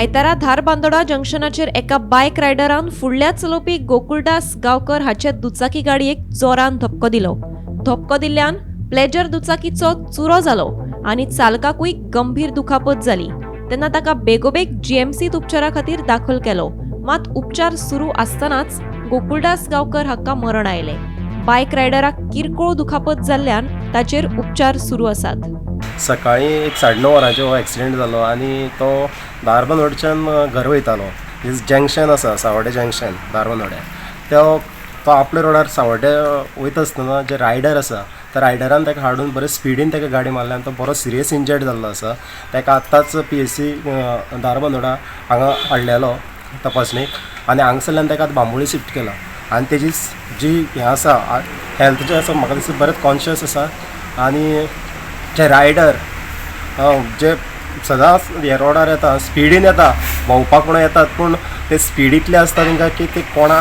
आयतारा धारबांदोडा जंक्शनाचेर एका बायक रायडरान फुडल्या चलोवपी गोकुळदास गांवकर हाचे दुचाकी गाडयेक जोरान धपको दिलो. धपको दिल्ल्यान प्लेजर दुचाकीचो चुरो जालो आनी चालकाकूय गंभीर दुखापत जाली. तेन्ना ताका बेगोबेग जीएमसीत उपचारा खातीर दाखल केलो. मात उपचार सुरू आसतनाच गोकुळदास गांवकर हाका मरण आयलें. बायक रायडराक किरकोळ दुखापत जाल्ल्यान ताचेर उपचार सुरू आसात. सकाळीं एक 9:30 वरांचेर हो एक्सिडेंट जालो आनी तो धारबांदोडच्यान घर वयतालो. जंक्शन आसा, सावड्डें जंक्शन धारबांदोड्या, तो तो आपल्या रोडार सावड्डे वयता आसतना जे रायडर आसा त्या रायडरान ताका हाडून बरे स्पिडीन ताका गाडी मारली आनी तो बरो सिरियस इंजर्ड जाल्लो आसा. ताका आत्तांच पीएचसी धारबांदोडा हांगा हाडलेलो तपासणेक आनी हांगसरल्यान ताका आतां बांबोळी शिफ्ट केला आनी तेजी जी हें आसा, हेल्थ जें आसा, म्हाका दिसता बरेंच कॉन्शियस आसा. आनी जे रायडर जे सदांच हे रोडार येता, स्पिडीन येता, भोंवपाक म्हणून येतात, पूण ते स्पिडींतले आसता तांकां की ते कोणा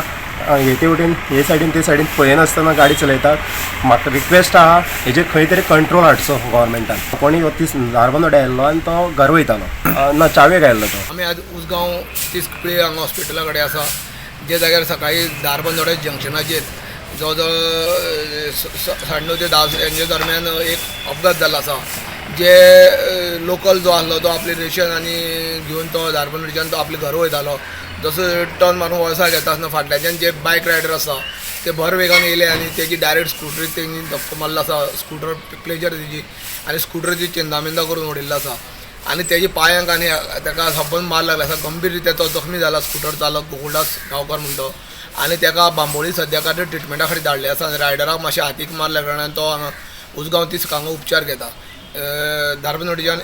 हे ते वटेन, हे सायडीन ते सायडीन पळयनासतना गाडी चलयतात. म्हाका रिक्वेस्ट आहा, हेजेर खंय तरी कंट्रोल हाडचो गोवोरमेंटान. कोणी ती धारबांदोड्या आयिल्लो आनी तो घर वयतालो ना चावयेक आयिल्लो तो. आमी आज उसगांव 30 पिळे हांगा हॉस्पिटला कडेन आसा, जे जाग्यार सकाळी धारबांदोड्या जंक्शनाचेर जवळ जवळ 9:30 ते 10 हेंचे दरम्यान एक अपघात जाल्लो आसा. जे लोकल जो आसलो तो आपले रेशन आनी घेवन तो धारबांदोड्याच्यान तो आपल्या घर वयतालो. जसो टर्न मारून वळसाक येता आसतना फाटल्याच्यान जे बायक रायडर आसा ते भर वेगान येयले आनी तेजी डायरेक्ट स्कुटरीक तेणी धपको मारलो आसा. स्कुटर प्लेजर तेजी आनी स्कुटरीची चेंदामेंदा करून उडयल्लो आसा आनी तेजे पांयांक आनी ताका सबंद मार लागला आसा. गंभीर रित्या तो जखमी जाला, स्कुटर चालक गोकुळदास गांवकर म्हणटा तो, आनी ताका बांबोळी सद्या खातीर ट्रिटमेंटा खातीर धाडले आसा. आनी रायडराक मातशें हातीक मार लागल्या कारणान तो हांगा उसगांव 30 हांगा उपचार घेता धारबांदोडेच्यान.